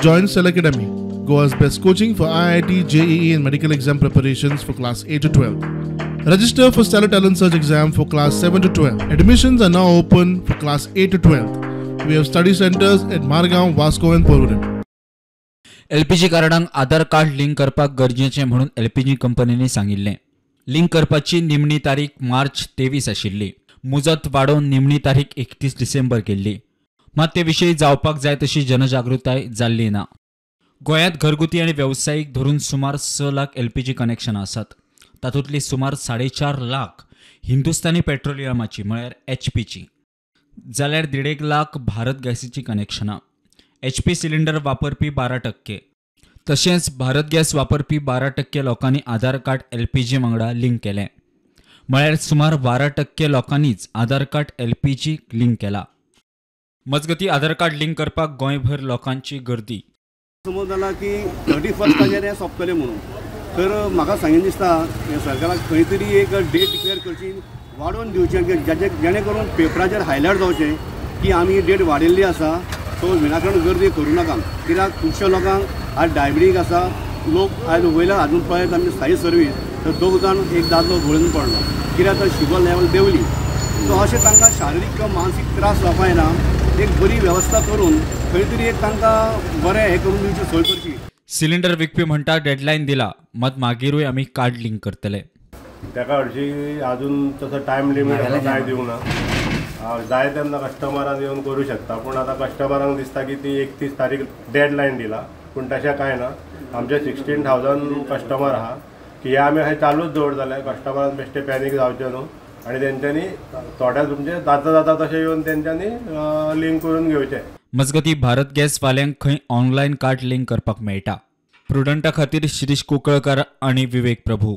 Join Stellar Academy, Goa's best coaching for IIT, JEE and medical exam preparations for class 8 to 12. Register for Stellar Talent Search exam for class 7 to 12. Admissions are now open for class 8 to 12. We have study centers at Margao, Vasco and Porvorim. LPG कार्डांक Aadhaar card link करपाक गरजेचें म्हणून LPG कंपनींनी सांगिल्लें. Link करपाची निमणी तारीख मार्च 23 आशिल्ली. मुजत वाडोवन निमणी तारीख 31 डिसेंबर केल्ली. मात ते विशीं जावपाक जाय तशी जनजागृताय जाल्ली ना. गोंयांत घरगुती आनी वेवसायीक धरून सुमार 6 लाख एलपीजी कनेक्शनां आसात. तातूंतली सुमार 4.5 लाख हिंदुस्तानी पेट्रोलियमाची म्हळ्यार एचपीची, जाल्यार 1.5 लाख भारत गॅसीची कनेक्शनां. एचपी सिलिंडर वापरपी 12%, तशेंच भारत गॅस वापरपी 12% लोकांनी आधार कार्ड एलपीजी वांगडा लिंक केलें. म्हळ्यार सुमार 12% लोकांनीच आधार कार्ड एलपीजी लिंक केला. मजगती आधार कार्ड लिंक करपाक गोंयभर लोकांची गर्दी. समज जाला की 31 हें सोंपतलें म्हणून, तर म्हाका सांगीन दिसता सरकाराक खंय तरी एक डेट डिक्लेअर करची, वाडोवन दिवचें, जेणे करून पेपराचेर हायलायट जावचें की आमी डेट वाडयल्ली आसा, सो विनाकारण गर्दी करूं नाका. कित्याक खुबश्या लोकांक आज डायबिटीक आसा, लोक आयज वयल्या हातून पळयत आमी साई सर्वीस तर 2 जाण एक दादलो गळून पडलो, कित्याक तर शुगर लेवल देंवली. सो अशें तांकां शारिरीक किंवा मानसीक त्रास जावपा येना, एक बरी वेवस्था करून खंय तरी एक तांकां बरें हें करून दिवची सोय करची. सिलिंडर विकपी म्हणटा डेडलायन दिला, मात मागीरूय आमी कार्ड लिंक करतले. ताका हरशी अजून तसो टायम लिमीट असो कांय दिवंक ना. जाय तेन्ना कस्टमरान येवन करूं शकता, पूण आतां कस्टमरांक दिसता की ती 31 तारीख डेडलायन दिला, पूण तशें कांय ना. आमचे 16,000 कस्टमर आहा की हे आमी अशें चालूच दवरतले. कस्टमरान बेश्टे पॅनीक जावचें न्हू आनी तेंच्यांनी थोड्या तुमचे जाता जाता तशें येवन तेंच्यांनी लिंक करून घेवचें. मजगती भारत गॅस वाल्यांक खंय ऑनलायन कार्ड लिंक करपाक मेळटा. प्रुडंटा खातीर शिरीष कुंकळकर आनी विवेक प्रभू.